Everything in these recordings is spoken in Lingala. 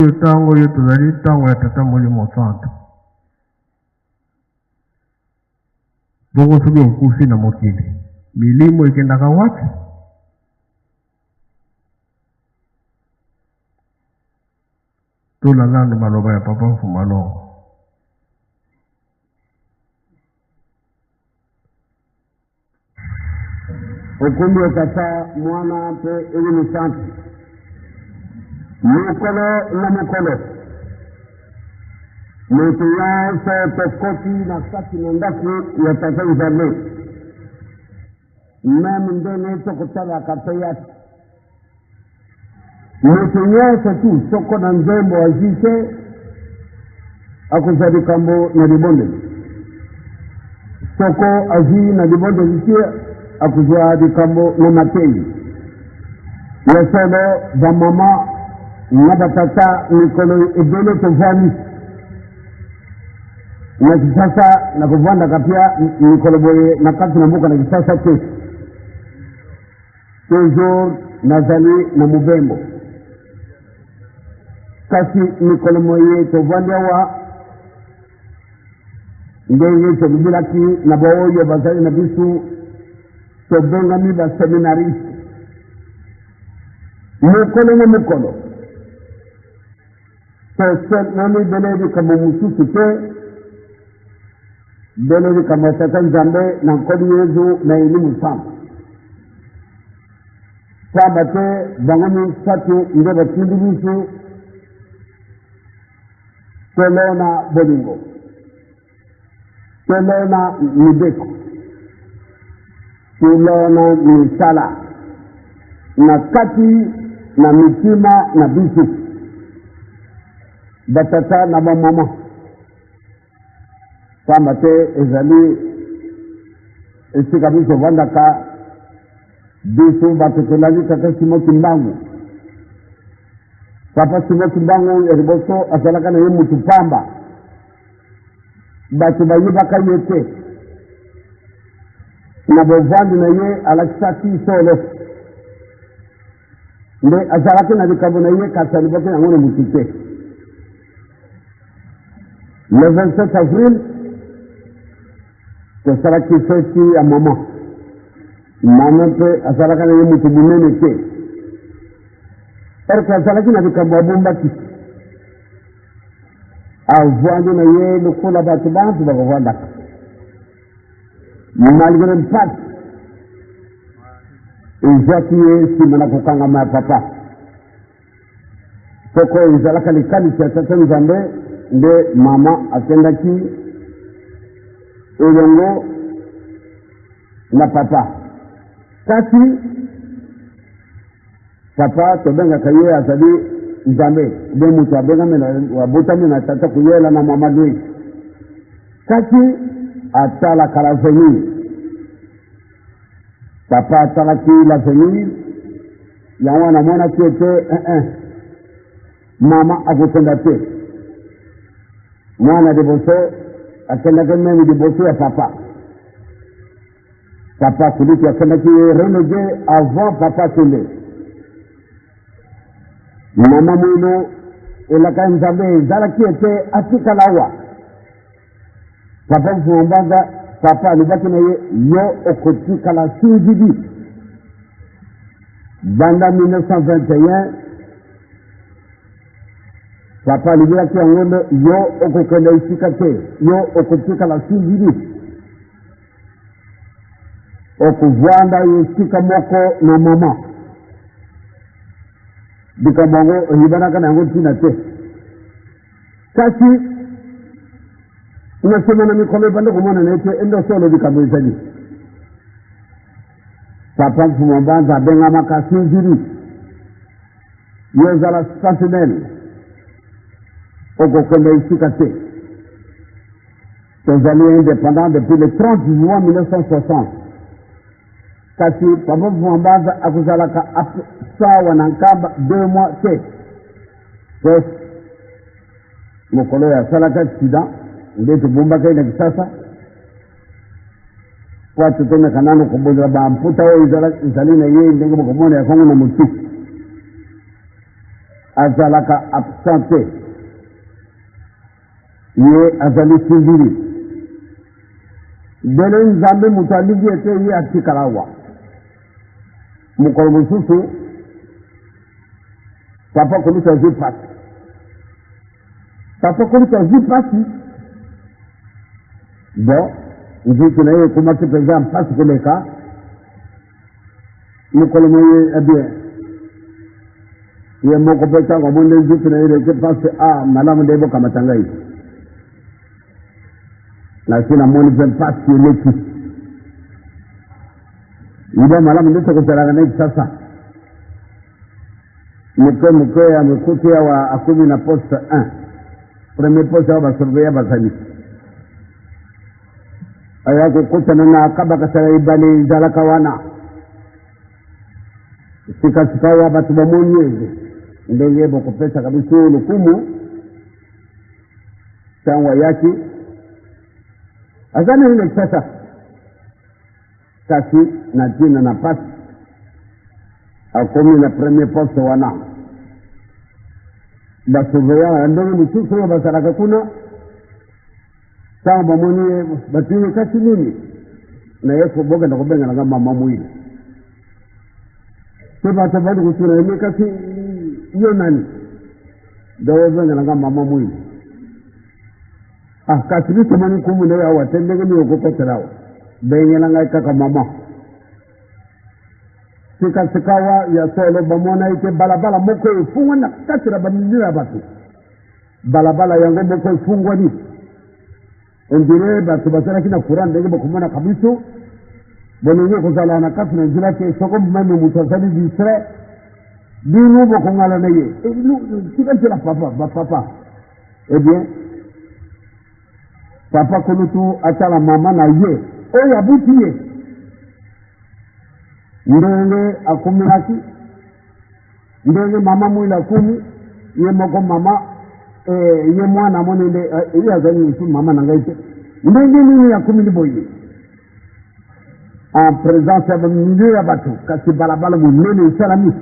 Oyo ntango oyo tozali ntango ya Tata Molimo Santu. Bongo soki okufi na mokili, milimo ekendaka wapi? Tolanda nanu maloba ya Papa Mfuma Longo. Okumbi yo Tata, Mwana mpe Elimo Santu, mokolo na mokolo. Moto nyonso tokoti na kati na ndako ya Tata Nzambe, meme ndenge tokotalaka teyatre. Moto nyonso tu soko na nzembo azwi te akozwa likambo na libondeli. Soko azwi na libondeli te akozwa likambo na mateyi. Ya solo, bamama na batata mikolo ebele tovandi na Kisasa na kovandaka pia mikolo boye na kati na mboka na Kisasa te. Toujours nazali na mobembo. Kasi mikolo moye tovandi awa, ndenge tolobelaki na baoyo bazali na biso, tobengami ba seminariste. Mokolo na mokolo tosololi bele likambo mosusu te, bele likambo ya Tata Nzambe na Nkolo Yezu na Elimo Santu. Pamba te bango misato nde batindi biso tolona bolingo, tolona mibeko, tolona misala na kati na mitima na biso, batata na bamama. Pamba te ezali esika biso tovandaka, biso bato tolandi tata Simon Kimbangu. Papa Simon Kimbangu ya liboso azalaka na ye mutu pamba, bato bayebaka ye te. Na bovandi na ye alakisaki solo nde azalaki na likambo na ye, kasi alobaki yango na mutu te. Le 27 avril tosalaki feti ya mama. Mama mpe azalaka na ye moto monene te, erke azalaki na likambo abombaki, avandi na ye lokola bato bantu bakovandaka malgre mpasi ezwaki ye nsima na kokangama ya papa. Soko ezalaka likanisi ya Tata Nzambe nde mama akendaki elongo na papa. Kasi papa tobengaka ye azali Nzambe, ube moto abengami na abotami na tata kuyela na mama Louise. Kasi atalaka l'avenir. Papa atalaki l'avenir, yango wana amonaki ete eh, eh, mama akokenda te. Mwana liboso akendaki meme liboso ya papa. Papa Filipe akendaki relégué avant papa akende. Mama Mwilu elaka ya Nzambe ezalaki ete atikala awa. Papa Mfumu Mbanza, papa alobaki na ye, yo okotikala singidi. Banda 1921, papa alobelaki yango nde yo okokenda esika te, yo okotikala singidi. Okovanda esika moko na mama. Likambo yango oyebanaka na yango ntina te. Kasi, na nsima na mikolo ebanda komonana ete endo solo likambo ezali. Papa Mfumu Mbanza abengamaka Sinzili, yo ozala sentinelle, okokenda esika te. Tozali independant depuis le 30 juin 1960. Kasi Papa Mfumu Mbanza akozalaka sawa na Nkamba deux mois te. Sauf mokolo oyo asalaki accident nde tobombaka ye na Kisasa po ate tomeka nano kobonzela bamputa oyo ezali na ye ndenge bokomona ya kongo na motu. Azalaka absent te. Ye azali civil. Bele Nzambe moto alingi ete ye atikala awa. Mokolo mosusu papa kolutu azwi mpasi. Papa kolutu azwi mpasi. Bon, nziki na ye ekomaki mpenza mpasi koleka. Mokolo moye, eh bien, ye moko mpe ntango amoni nde nzutu na ye eleki mpasi, a ah, malamu nde bokamata ngai, nasi namoni mpe mpasi eleki iba, malamu nde tokozalaka na Kisasa moke moke ya mokuti awa. Akomi na poste 1, premier poste awa basurveilla bazali. Aya kokutana na kabakasala ebale ezalaka wana. Sikasika awa bato bamoni eze ndenge bokopesaka biso lokumu. Ntango ayaki, aza nani na Kisasa, kasi na ntina na mpasi akomi na premier poste wana, basurveillant ya ndenge mosusu oyo bazalaka kuna, ntango bamoni ye, batuni: "Kasi nini na ye?" "Bokenda kobengana nga mama Mwile." Mpe bato bandi kotuna ye: "Me kasi yo nani donc obengana nga mama Mwile?" "Ah, kasi biso moni nkumu na yo awa te, ndenge nini okokotela awa? Bengela ngai kaka mama." Sikasikawa ya solo bamona ete balabala moko efungwani na kati na bamilio ya bato. Balabala yango moko efungwani, on dirait bato bazalaki na courant, ndenge bokomonaka biso bolingi kozala na kati na nzela te. Soko même moto azali distrait, bino bokongala na ye: "Tika nzela, papa, bapapa." Eh bien, papa kolutu atala mama na ye oyo abuti ye, ndenge akumelaki, ndenge mama Mwila akumi ye moko mama eh, ye mwana amoni nde eh, ye azali mosusu mama na ngai te, ndenge nini akumili boye en présence ya bamilio ya bato? Kasi balabala monene esalami,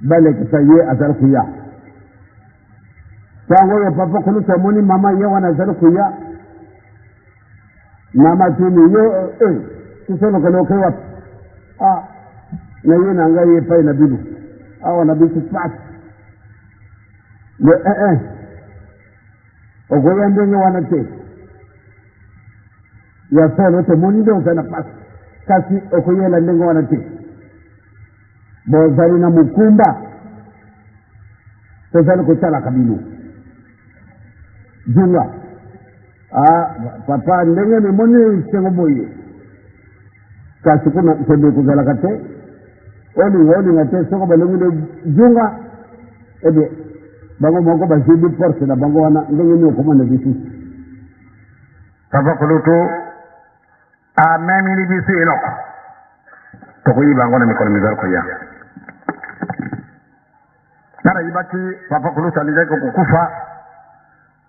balekisa ye azali koya. Ntango oyo papa kolutu amoni mama ye wana azali koya, mama tuni yo: "Eh, tosolokele, oke wapi?" "Ah, na ye na ngai epai na bino awa na biso pasi le 1 okoya ndenge wana te. Ya solo tomoni nde oza na pasi, kasi okoyela ndenge wana te. Bozali na mokumba, tozali kotalaka bino. Junga." "Ah, papa, ndenge namoni esengo boye, kasi kuna ntembe kozalaka te. Olinga olinga te, soko balongi nde junga ebe bango moko bazibi porte na bango wana, ndenge nini okomona lisusu?" Papa kulutu amemili biso eloko tokoyiba yango na mikolo mizali koya. Nga nayibaki papa kulutu alingaki kokufa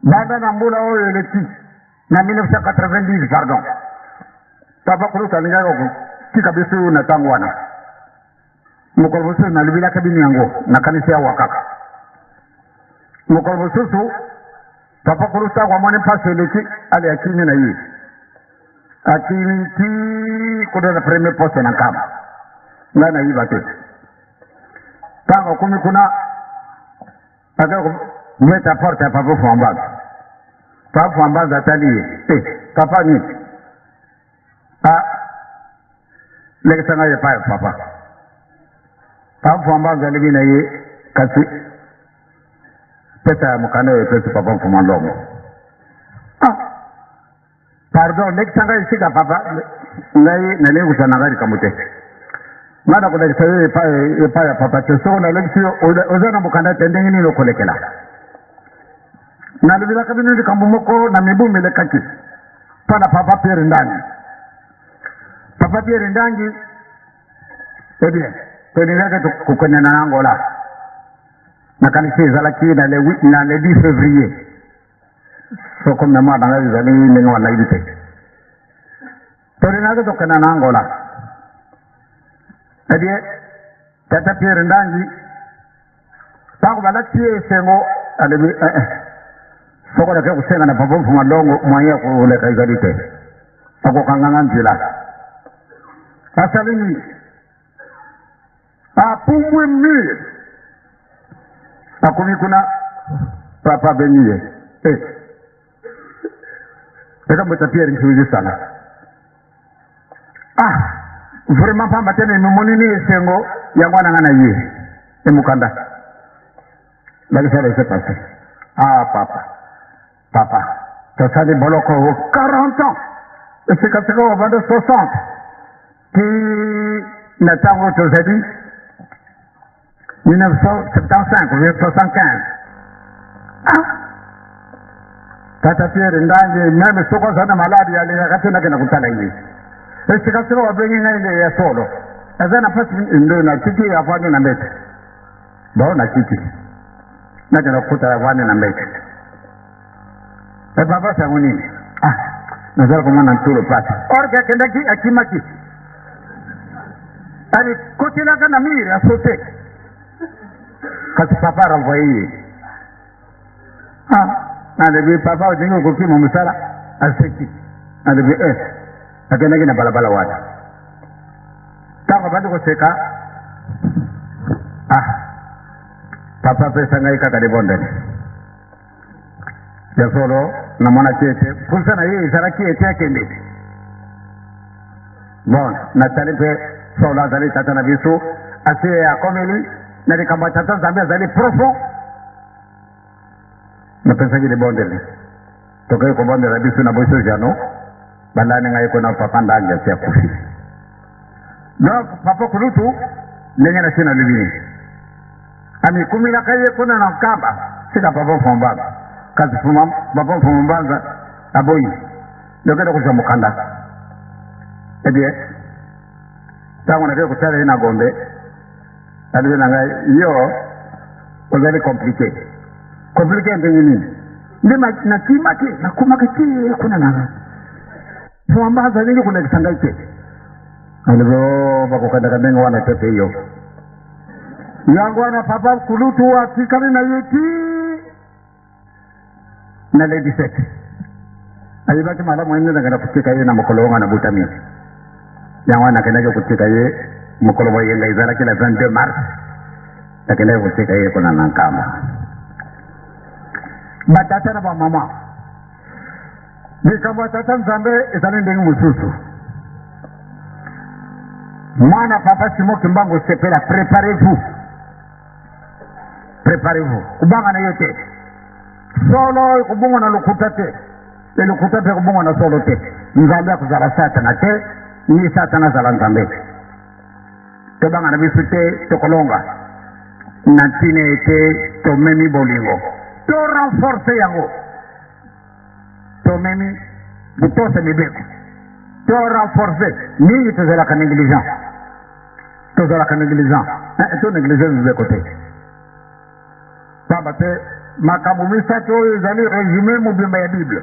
banda na mbula oyo eleki na 1990. Pardon, papa kulutu alingaki kotika biso na ntango wana. Mokolo mosusu nalobelaka bino yango, nakanisi awa kaka. Mokolo mosusu papa kulutu, ntango amoni mpasi eleki, ale akimi na ye, akimi ti kuna na premier poste na Nkamba. Ngai nayiba te. Ntango akomi kuna, aka kobeta porte ya papa Fwambaza. Papa Fwambaza atali ye: "E papa, nini?" "A lekisa ngai epai ya papa." Papa Fwambaza alobi na ye: "Kasi pesa ya mokanda oyo epesi papa Mfuma Longo." "Ah, pardon, lekisa ngai esika papa. Ngai nalingi kosala na ngai likambo te. Ngai na kolekisa yo epai ya papa te. Soko nalekisi yo, oza na mokanda te, ndenge nini okolekela?" Nalobelaka bino likambo moko na mibu milekaki mpo na papa Pierre Ndangi. Papa Pierre Ndangi, eh bien, tolingaki kokende na Angola. Nakanisi ezalaki na le 10 février, soko mémoire na ngai ezali ndenge wana, nayebi te. Tolingaki tokende na Angola. Eh bien, tata Pierre Ndangi Ntango balakisi ye esengo, alobi eh, eh. Soko nake kosenga na papa Mfuma Longo moyen ya koleka ezali te, akokanga nga nzela. Asali nini? Apumbwi mur, akomi kuna, papa abengi ye eh. Ekambo ta Pierre Nsuzi sala ah vraiment pamba te na emoni ni esengo yango wana nga na ye emokanda balisa laisse passer. Ah papa, papa tosali boloko 40 ans, esikasika obanda 60 ti na ntango tozali 1975 ou 75. Ah tata Pierre Ndange, même soko aza na maladi, alingaka te nakenda kotala ye. Esika soko babengi ngai nde ya solo aza na mpasi, nde natiki avandi na mbete. Bon, nakiti, nakenda kokuta avandi na mbete. E papa, sango nini? Ah, nazala komona ntolo pasi. Or que akendaki, akimaki, alikotelaka na mur, asote, kasi papa renvoye ye. Ah, nalobi papa, olingi okokima mosala? Aseki, nalobi eh, akendaki na balabala wana. Ntango abandi koseka, ah papa, apesa ngai kaka libondeli ya solo. Namonaki ete mposa na ye ezalaki ete akende. Bon, natali mpe solo azali tata na biso, asi akomeli na likambo ya tata Nzambe, azali profond. Napesaki libondeli, tokoki kobondela biso na biso jano bandani ngai kuna. Papa Ndangi asi akufi. Donc papa kulutu, ndenge na si nalobi, amikumelaka ye kuna na Nkamba sika papa Mfumbanza, kasi papa Mfumbanza aboyi. Dokende kozwa mokanda. Eh bien, ntango nakei kotala ye na Gombe, alobi na ngai: yo ozali compliqué. Compliqué ndenge nini? Nde nakimaki, nakomaki ti kuna na Mfumbanza, alingi kolekisa ngai te. Alobi o bakokendaka ndenge wana te. Mpe yo yango wana papa kulutu atikali na ye ti na le 17. Ayebaki malamu ye nde nakenda kotika ye na mokolo onga na butami. Yango wana nakendaki kotika ye mokolo boyenga, ezalaki la 22 mars, nakendaki kotika ye kuna na Nkamba. Batata na bamama, likambo ya tata Nzambe ezali ndenge mosusu. Mwana papa Simo Kimbangu, sepela, préparez-vous, préparez-vous. Kobanga na yo te, solo ekobongo na lokuta te, elokuta mpe ekobongo na solo te. Nzambe akozala Satana te, ni Satana azala Nzambe. Tobanga na biso te, tokolonga na ntina ete tomemi bolingo, to renforce yango, tomemi kotosa mibeko, to renforce mingi. Tozalaka négligent, tozalaka négligent, to néglige mibeko te, pamba te makambo misato oyo ezali résumé mobimba ya Bible: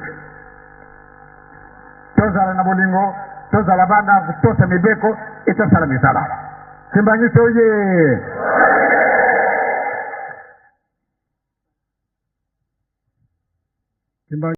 tozala na bolingo, tozala bana kotosa mibeko, etosala misala. Kimbangi oye! Kimbangi.